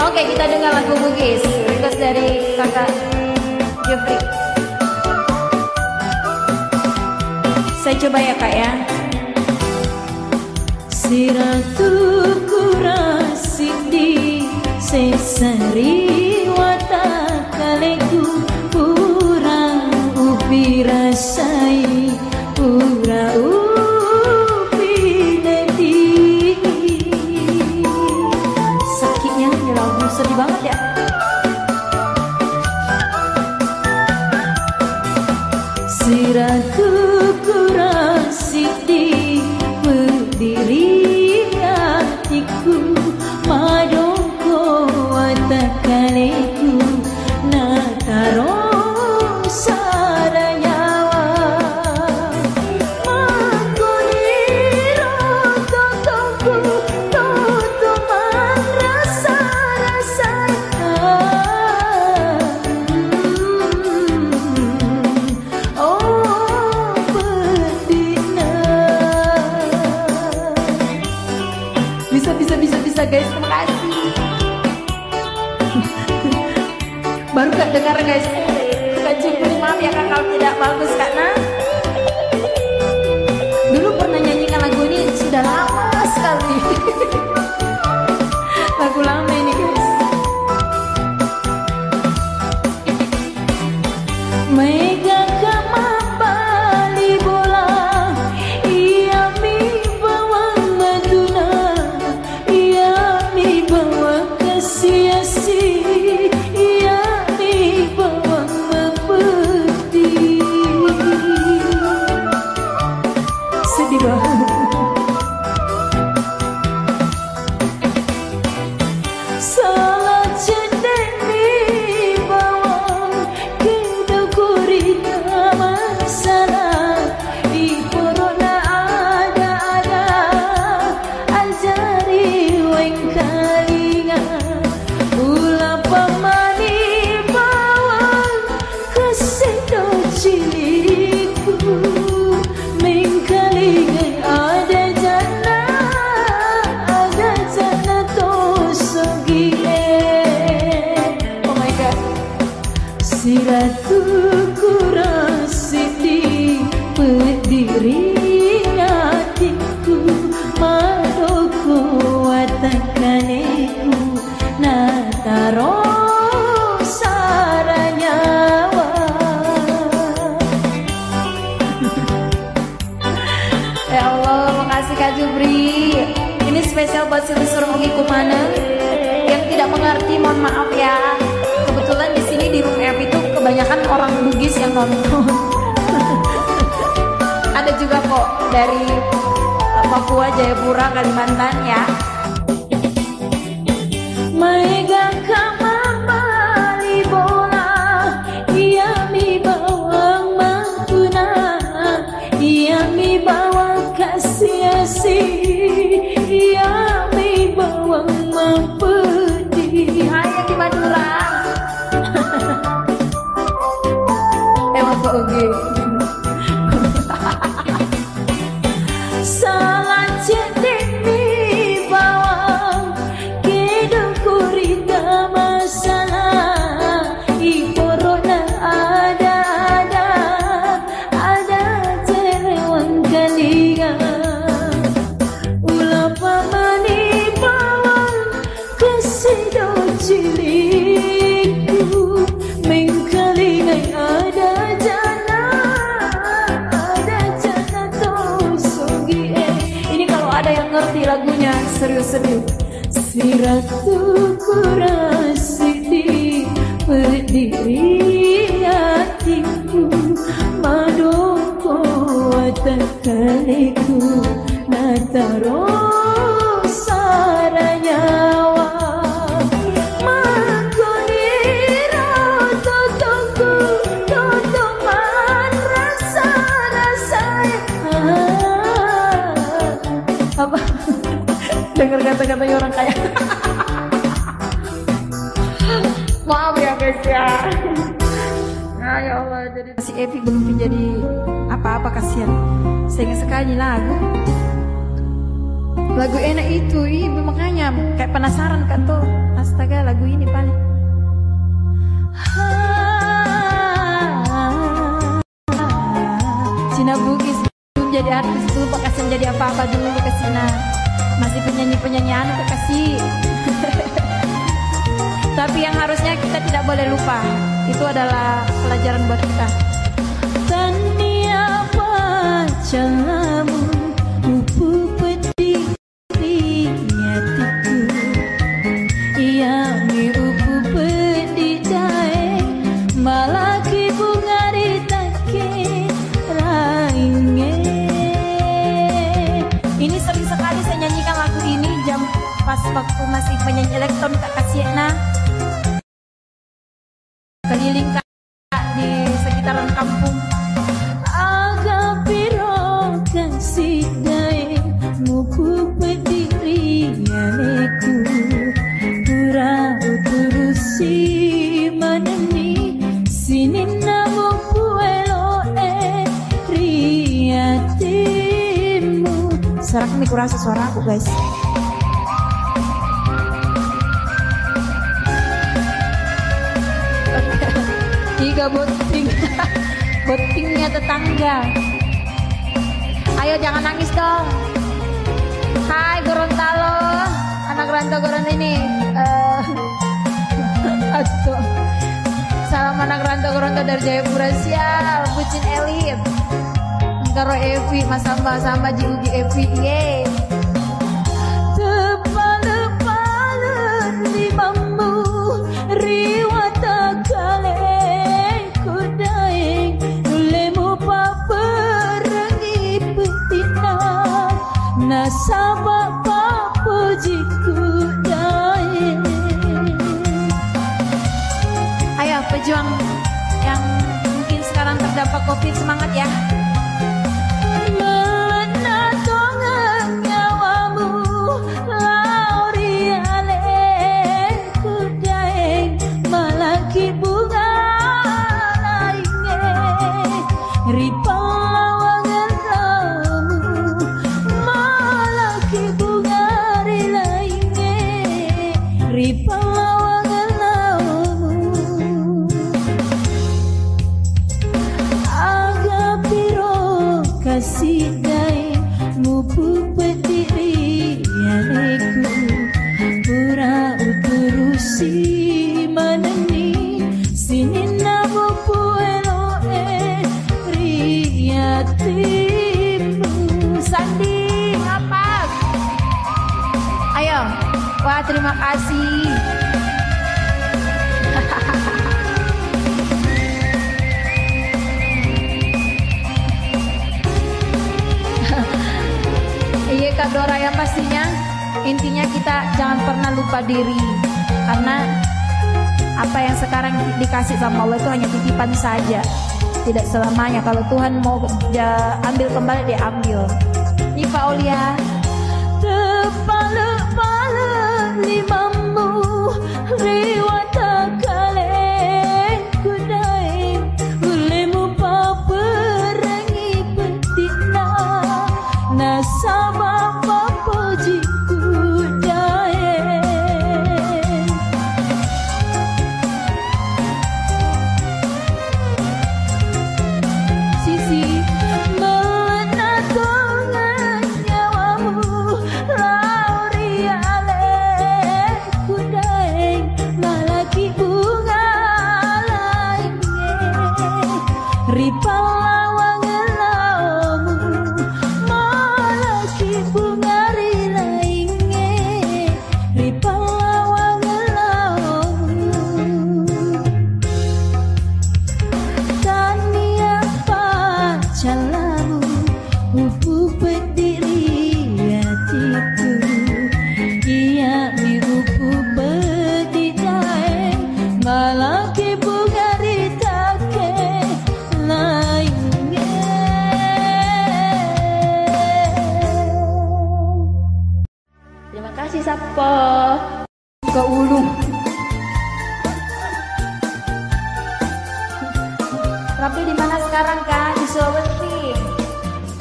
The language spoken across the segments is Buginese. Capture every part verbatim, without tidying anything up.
Oke, kita dengar lagu Bugis, request dari Kakak Jeffrey. Saya coba ya, Kak, ya. Siratu kurang sidi sesari watakaleku kurang upi rasai. Pura upi ledi. Sakitnya ini lagu sedih banget ya. Siratu kurang sidi pediri atiku madongko watakaleku. Nataro sara nyawa. Makkoniro totongku, toto manrasa-rasai. Hmm. Oh, pedihna. Bisa, bisa, bisa, bisa, guys. Terima kasih. Baru Kak dengar, guys. Kak Jupri, maaf ya, Kak, kalau tidak bagus, Kak, nah. Dulu pernah nyanyikan lagu ini, sudah lama sekali. Lagu lama ini, guys. Maega ka mabbali bola, iya mi bawang matuna. Iyami bawang kasiasi, iyami bawang mapeddi. Sedih banget. Salah cedde'mi bawang, kedokuri masalah. Ipuruna ada-ada, ajari wengkalinga. Ula pamani bawang, kasedo ciliku. Mengkalinga ada jana, ada jana to sogie. Oh my God. Siratu kurang sidi pediri atiku, madoko watakaleku, nataro sara nyawa. Ya Allah, makasih Kak Jupri. Ini spesial buat Silih Surung Ugi Kumaneng yang tidak mengerti, mohon maaf ya. Kebetulan di sini di Room F itu kebanyakan orang Bugis yang nonton. Ada juga kok dari Papua, Jayapura, Kalimantan ya. Maega ka mabbali bola, iyami bawang matuna, iyami bawang kasiasi, iyami bawang mapeddi. Hai, yang di Madura. Emang kok oke. Salah cedde'mi bawang, kedokuri masalah. Ipuruna ada-ada, ada cerewang kalinga. Ula pamani bawang, kasedo ciliku, mengkalingai ada jana, ada jana to sogie. Ini kalau ada yang ngerti lagunya, serius-serius. Siratu kurang sidi pediri atiku, madoko watakaleku, nataro sara nyawa. Makkoniro totongku, toto manrasa-rasai. Ah. Apa? Dengar kata-katanya orang kaya. Maaf ya, guys, ya. Nah, ya Allah, jadi si Evi belum menjadi apa-apa, kasihan. Saya ingat sekali lagu. Lagu enak itu, ih, makanya kayak penasaran, Kak, tuh. Astaga, lagu ini paling. Cina Bugis belum jadi artis dulu, Pak, kasih jadi apa-apa dulu, kasih, nah. Masih penyanyi-penyanyi anu, Kak, kasih. Tapi yang harusnya kita tidak boleh lupa, itu adalah pelajaran buat kita. Tania pacalamu, upu peddi ri atiku. Iyami upu peddi daeng, malaki bunga ri takke laingnge. Ini sering sekali saya nyanyikan lagu ini jam pas waktu masih penyanyi elektron, Kak, kasiakna. Keliling, Kak, di sekitaran kampung. Aga piro kasidae mupu peddi ri aleku. Pura uturusi manenni sininna mupu elo'e ri atimmu. Serak mi kurasa suaraku, guys. Tiga botting. Bottingnya tetangga. Ayo, jangan nangis dong. Hai Gorontalo, anak rantau Gorontalo ini. Eh, aduh. Salam anak rantau Gorontalo dari Jayapura, sial, bucin elit. Engkaro Evi, masamba-samba ji ugi Evi, ye. Tepale-pale limammu ri watakkalengku daeng, nulle mupaperengngi pettina, nasaba pappojikku daeng. Ayo, pejuang yang mungkin sekarang terdampak covid, semangat ya. Mena tongeng nyawamu lao ri alengku daeng, malaki bunga laingnge ri pallawangeng laomu, malaki bunga ri laingnge ri pallawangeng laomu. Aga piro kasidae mupu peddi ri aleku, pura uturusi manenni sininna mupu elo'e ri atimmu. Sandi, ngapa? Ayo. Wah, terima kasih. Iya, Kak Dora, yang pastinya intinya kita jangan pernah lupa diri. Karena apa yang sekarang dikasih sama Allah itu hanya titipan saja. Tidak selamanya. Kalau Tuhan mau dia ambil kembali, dia ambil. Ini Pak Aulia. Tepale-pale limammu ri watakkalengku daeng, ullemu paperengngi pettina, nasaba pappojikku daeng. Sisi, mena tongeng nyawamu lao ri alengku daeng, malaki bunga laingnge ri pallawangeng laomu, malaki bunga ri laingnge ri pallawangeng laomu. Tania pacallamu, upu peddi ri atiku. Iyami upu peddi daeng, malaki bunga ri takke laingnge. Terima kasih, Sappo. Ke ulu. Rafli di mana sekarang, Kak? Di Sulawesi.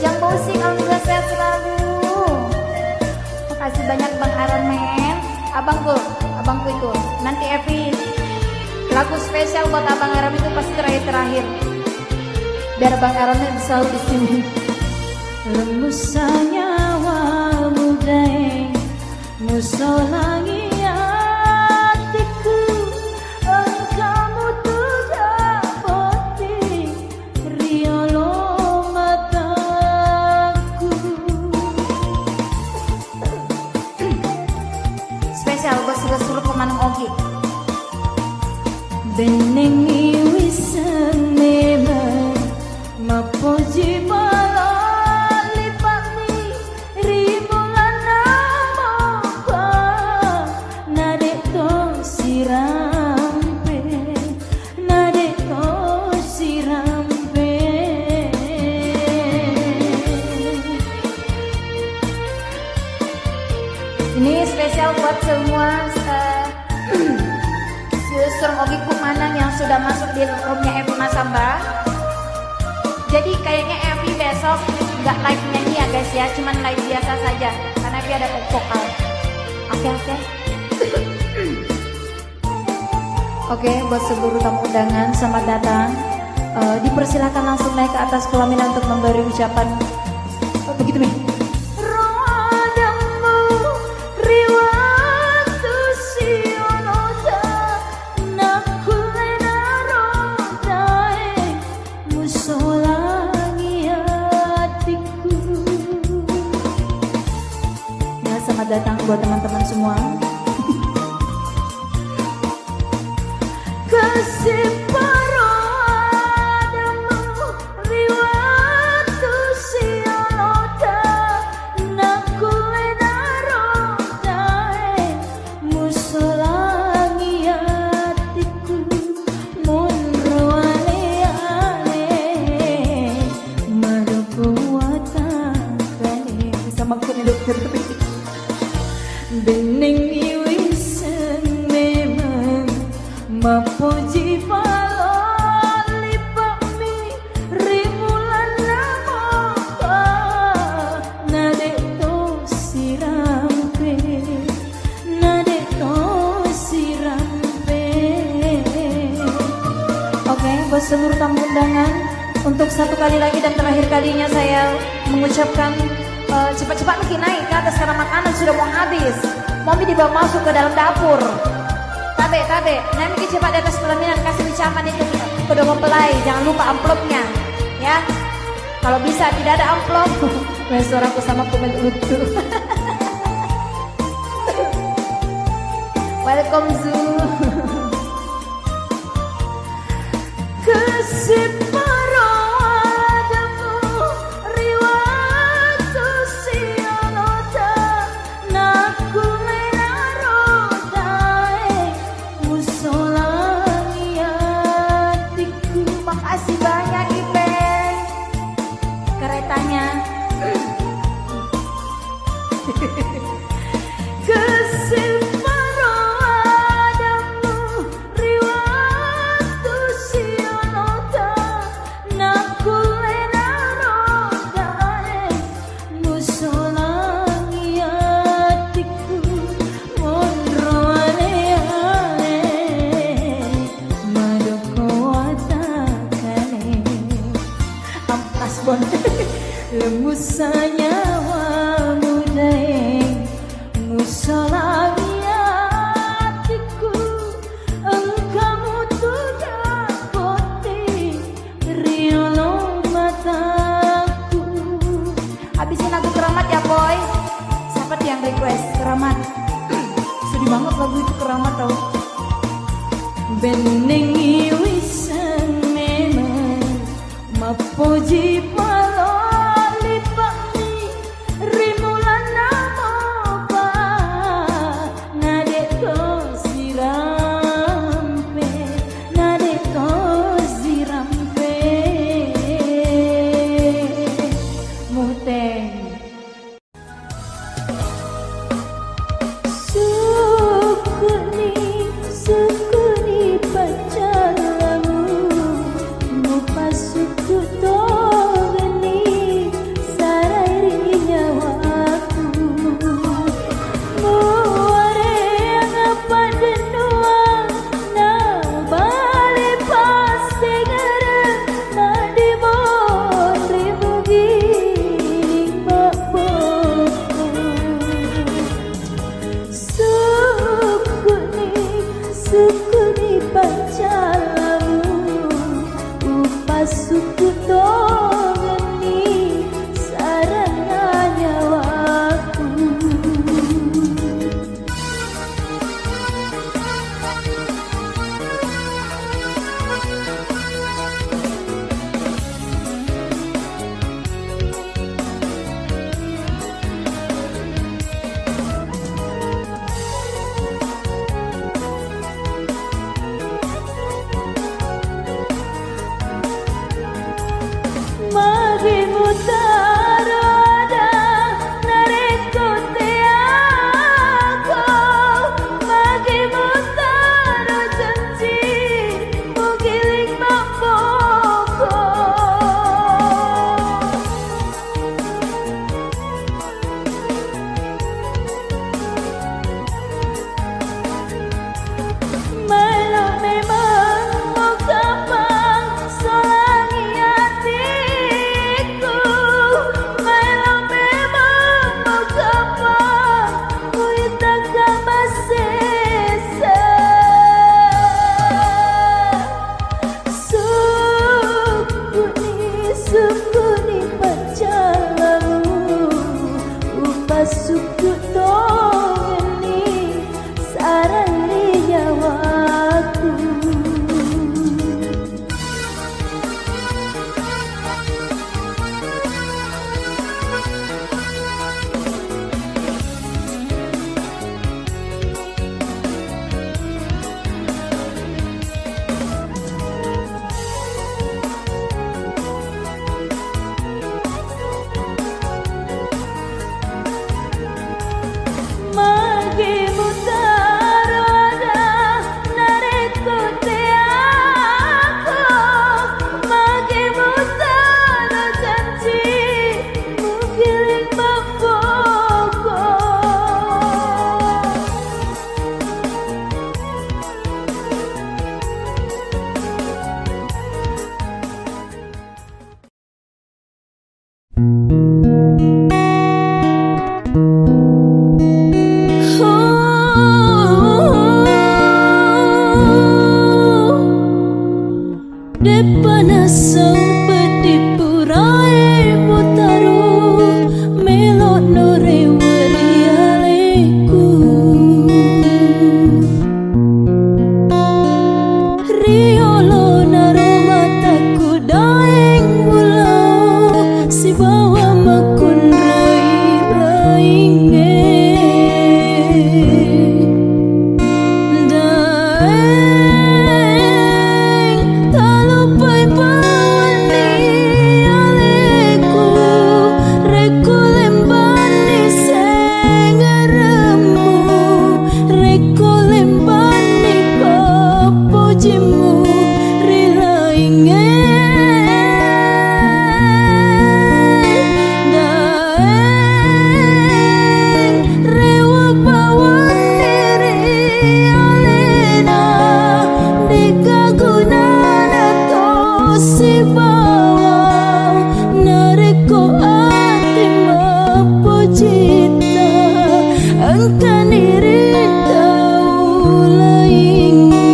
Jambosing, alhamdulillah sehat selalu. Banyak Bang Aramen, abangku, abangku itu. Nanti Evi, lagu spesial buat Abang Aramen itu pasti terakhir-terakhir. Biar Bang Aramen selalu di sini. Lembus nyawamu, Daeng, musolangi hatiku, engkamu tu dapoting riolo mataku. Spesial buat suruh-suruh pemaneng Ogi. Bennengngi wisseng memeng mappoji balo lipa'mi ri bulanna moppa, nade'to sirampe, nade'to sirampe. Ini spesial buat semua, eh, suruh-suruh Ogiku Manang yang sudah masuk di roomnya Evi Masamba. Jadi kayaknya Evi besok nggak live nyanyi ya guys ya, cuman live biasa saja karena Evi ada vokal. Oke, oke. Oke, buat seluruh tamu undangan, selamat datang. Eh, dipersilakan langsung naik ke atas pelaminan untuk memberi ucapan. Oh, begitu, Mi. Roadammu riwattu sionota, nakkullena rodae musolangi hatiku. Ya, selamat datang buat teman-teman semua. Kasipparo adammu riwattu siolota, nakkullena rodae musolangi hatiku, monro ale-ale madoko watakale. Bisa makkuni dokter. Bennengngi wisseng memeng mappoji palo lipa'mi ri bulanna moppa, nade'to sirampe, nade'to sirampe. Oke, buat seluruh tamu undangan, untuk satu kali lagi dan terakhir kalinya saya mengucapkan, eh, cepat-cepat mungkin naik ke atas karena makanan sudah mau habis. Mau dibawa masuk ke dalam dapur. Tabe, tabe, naik mungkin cepat di atas pelaminan, kasih ucapan itu ke kedua mempelai. Jangan lupa amplopnya, ya. Kalau bisa tidak ada amplop, main suaraku sama komen lucu. Welcome, Zu. Kesipparo adammu riwattu siolota, nakkullena rodae musolangi hatiku. Makasih banyak, Ipeng. Keretanya. Kesipparo adammu riwattu siolota, nakkullena rodae musolangi hatiku, monro ale-ale madoko watakale. Ampas bon. Lembus nyawamu, Daeng, musolangi hatiku, engkamu tu dapoting riolo mataku. Habisin lagu Keramat ya, Boy. Siapa tuh yang request Keramat? Sedih banget lagu itu, Keramat, tau. Bennengngi wisseng memeng mappoji palo lipa'mi ri bulanna moppa, nade'to sirampe, nade'to sirampe. Muteng. Sukuni, sukuni paccallamu, mupasukku tongeng. Sukkuni paccallamu, upasukku tongenni saranna nyawaku. Magi mutaro ada narekko teako, magi mutaro janji mugiling mabboko. Maelo memang mukapang solangi atiku, maelo memang mukapang muitaka masessa. Sukkuni, sukkuni paccallamu, upasukku tongenni sarang ri nyawaku. Magi mutaro ada narekko teako, magi mutaro janji mugiling mabboko. De'pa naseng peddi purae mutaro, melo'no rewe' ri aleku. Riolona ro mataku daeng mulao sibawa makkunrai laingnge. Daeng talupai pawanni aleku, rekko lembanni sengeremmu, rekko lembanni pappojimmu ri laingnge. Daeng rewe' pawanni ri alena, de'ga gunana to sibawa narekko ati mappojita engkani ri tau laingnge.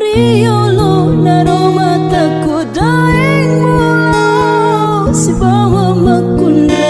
Riolona ro mataku daeng mulao sibawa makkunrai